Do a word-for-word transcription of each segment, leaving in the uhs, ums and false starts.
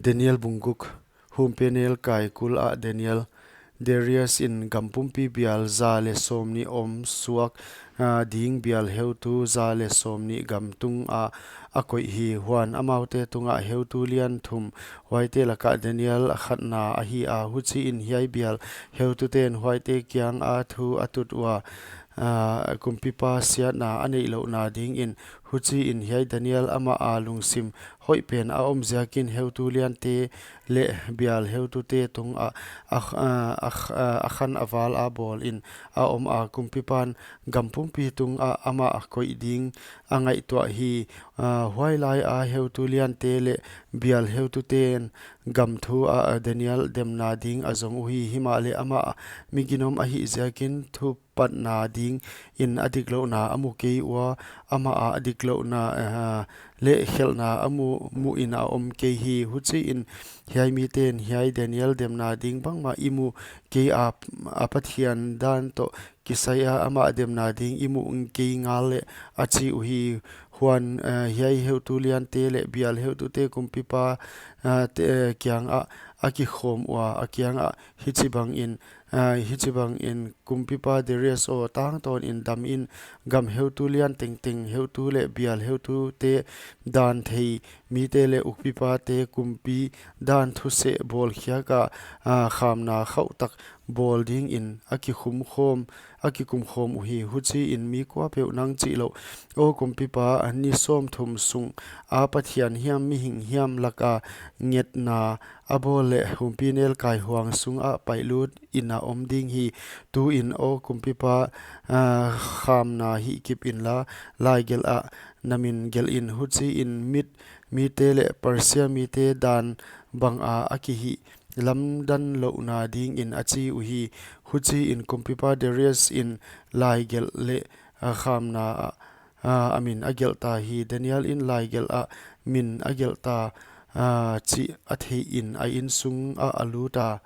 Daniel bung guk. Humpinelkai kul ah Daniel. Darius in gam pumpi bial za leh sawmnih om suak, ah, ding bial heutu za leh sawmnih gam tungah a koih hi. Huan amaute tungah heutu lian thum, huaite lakah Daniel a khatna ahi a. Huchiin hiai bial heututen huaite kianga thu a tut ua, ah, kumpipa siatna a neih louhna dingin. Huchiin hiai Daniel amah a lungsim hoihpen a om ziakin heutu liante leh bial heutute tungah a, a, a, a, a khan a val a bawlin a om a. Kumpipan gam pumpi tungah amah a koih ding a ngaihtuah hi. Ah, huailai a heutu liante leh bial heututen gam thu ah Daniel demna ding a zong uhi. Himahleh amah mi ginom ahih ziakin thupatna dingin a diklouhna a mu kei ua, amah a diklouhna, ah, leh khelhna a mu, muhin a om kei hi. Huchiin hiai miten hiai Daniel demna ding bangmah i mu kei a, a Pathian dan toh kisai a amah demna ding i mu kei ngal leh a chi uhi. Huan, eh, hiai heutu liante leh bial heutute kumpipa, eh, te, eh, kiangah a kikhawm ua, a kiangah hichibangin, eh, hichibangin, kumpipa Darius aw, tangtawnin damin, gam heutu lian tengteng heutu leh bial heutute dan thei mite leh ukpipate kumpi dan thuseh bawlkhiak a, ah, khamna khauhtak bawl dingin a kikhumkhawm, a kikumkhawm uhi. Huchiin mi kuapeuh nang chihlouh, aw kumpipa, ni sawmthum sung a Pathian hiam mihing hiam laka ngetna a bawl leh humpinelkai huang sungah paihlut in a om ding hi. Tuin aw kumpipa, ah, khamna hihkip inla, laigelh ah na min gelhin. Huchiin Mid mite leh Persia mite dan banga a kihih lamdan louhna dingin a chi uhi. Huchiin kumpipa Darius in laigelh leh, ah, khamna ah, ah, a min a gelhta hi. Daniel in laigelh ah min a gelhta, ah, chih a theihin a insung ah a luta.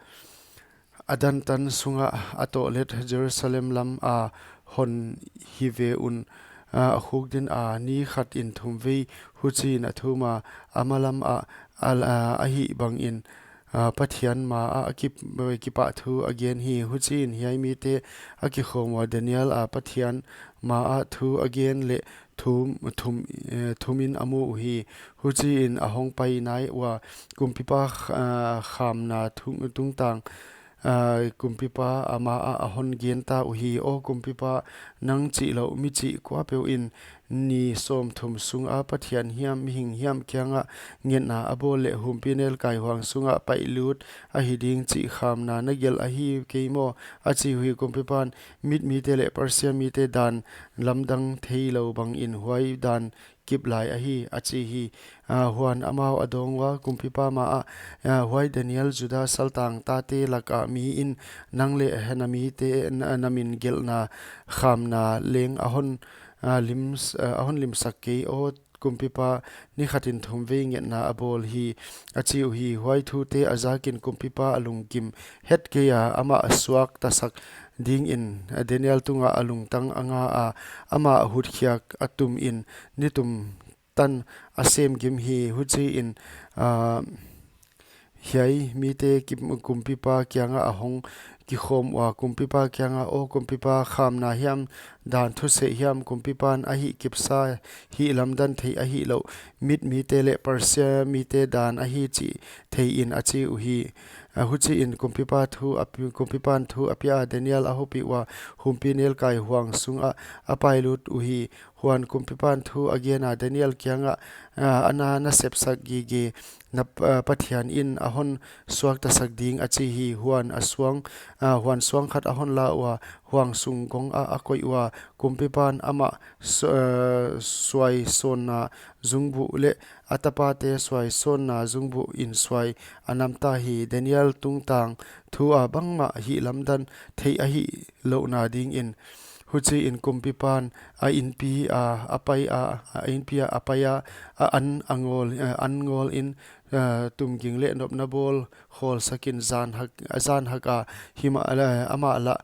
A dantan sungah a tohlet Jerusalem lam a hon hi ve un, ah, a khukdin a, ni khatin thumvei huchiin a thum a, a malam ah, a, ah, ahih bangin, ah, Pathian maah a kip-, kipahthu a gen hi. Huchiin hiai mite a kikhawm ua, Daniel a Pathian maah thu a gen leh thum, thum, eh, thumin a mu uhi. Huchiin a hongpai nai ua, kumpipa kh-, ah, khamna thum, tungtang, ah, kumpipa amah ah a hon genta uhi. Aw kumpipa, nang chihlouh michih kuapeuhin ni sawmthum sunga Pathian hiam mihing hiam kiangah ngetna a bawl leh humpinelkai huang sungah paihlut ahi ding chih khamna na gelh ahi kei maw? A chi uhi. Kumpipan Mid mite leh Persia mite dan lamdang theilou bangin huai dan kip lai ahi, a chi hi. Ah, huan amau a dawng ua, kumpipa maah, ah, huai Daniel Juda saltang tate laka miin nang leh na mite na, na min gelhna khamna leng a hon, ah, lims-, ah, a hon limsak kei aw, kumpipa, ni khatin thumvei ngetna a bawl hi, a chi uhi. Huai thute a zakin kumpipa a lungkim het kei a, amah a suaktasak dingin, ah, Daniel tungah a lungtang a nga a, amah hutkhiak a tumin nitum tan a sem gim hi. Huchiin, ah, hiai mite ki-, kumpipa kiangah a hong kikhawm ua, kumpipa kiangah, aw kumpipa, khamna hiam dan thuseh hiam kumpipan a hihkipsa hih lamdan theih ahihlouh, Mid mite leh Persia mite dan ahi chih theiin, a chi uhi. Ah, huchiin kumpipa thu a pi-, kumpipan thu a pia a, Daniel a hopih ua, humpinelkai huang sungah a pailut uhi. Huan kumpipan thu a gen a, Daniel kiangah, ah, ana na sepsak gige na p-, ah, Pathian in a hon suaktasak ding, a chi hi. Huan a suang, ah, huan suang khat a hon la ua, huang sung gong ah a koih ua, kumpipan amah su-, ah, suaisawnna zungbuh leh a tapate suaisawnna zungbuhin suai a namta hi. Daniel tungtang thu a bangmah hih lamdan theih ahihlouhna dingin. Huchiin kumpipan a inpi a, a pai a, a inpi a, a pai a, a an a ngawl, eh, an ngawlin, eh, tumging leh nopna bawl khawlsakin zan hak, zan hak a, hima, eh, amah lah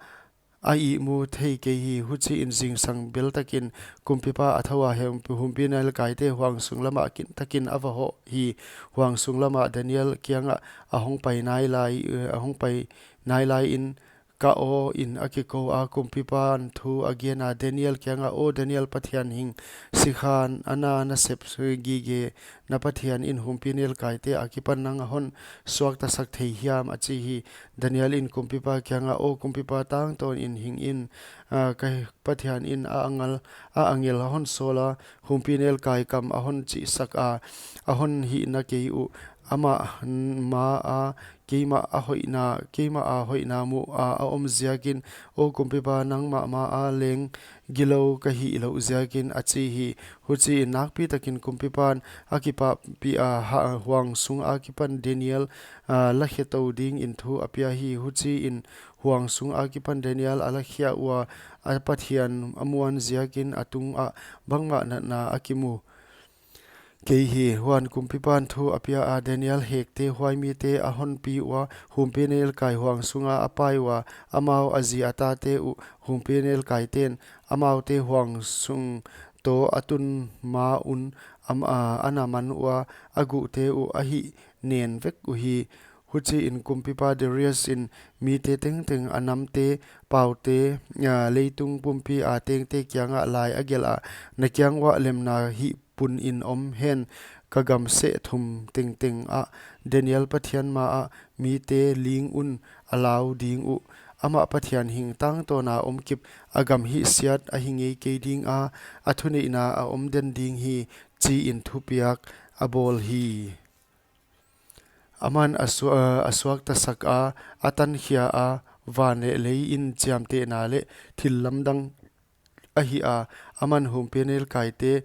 a ihmu thei kei hi. Huchiin zingsang bel takin kumpipa a thou a, humpinelkaite huangsung lamah kintakin a va hoh hi. Huangsung lamah Daniel kiangah a hongpai nai lai, a hongpai nai laiin, Ka aw, in a kikou a, kumpipan thu a gen a, Daniel kiangah, Aw Daniel, Pathian hing sikhan a na nasep gige na Pathian in humpinelkaite akipan nang a hon suaktasak thei hiam? a chi hi. Daniel in kumpipa kiangah, Aw kumpipa, tangtawnin hing in, ka Pathian in a angel a hon sawl a, humpinelkai kam a hon chihsak a, a hon hihna kei uh, amah ma a keimah a hoihna, keimah a hoihna muh a a om ziakin, Aw kumpipa, nangmah ma a leng gilou ka hih louh ziakin, a chi hi. Huchiin nakpitakin kumpipan a kipahpih a, huangsung akipan Daniel la khetou dingin thu a pia hi. Huchiin huangsung akipan Daniel a la khiah ua, a Pathian a muan ziakin a tungah bangmah natna a kimu kei hi. Huan kumpipan thu a pia a, Daniel hekte huai mite a honpi ua, humpinelkai huangsunga a pai ua, amau, a zi a tate uh humpinelkaiten amaute huangsung toh a tun ma un a na man ua, a guhte uh a hih nen vek uhi. Huchiin kumpipa Darius in mite tengteng, a namte, paute, leitung pumpi a tengte kiangah lai a gelh a, Na kiang uah lemna hih punin om hen. Ka gam seh thum tengteng ah Daniel Pathian ma ah mite ling un a lau ding uh. Amah Pathian hing tangtawna om kip, a gam hihsiat ahi ngei kei dinga, a thuneihna a om den ding hi, chiin thupiak a bawl hi. Aman a suaktasak a, a tankhia a, van leh leiin chiamtehna leh thillamdang a hih a, aman humpinelkaite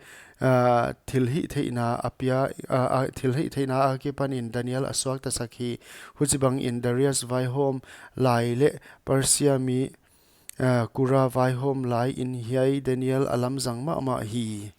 thilhihtheihna akipanin Daniel a suaktasak hi. Huchibangin Darius vaihawm lai leh Persia mi Kura vaihawm laiin hiai Daniel a lamzang mahmah hi.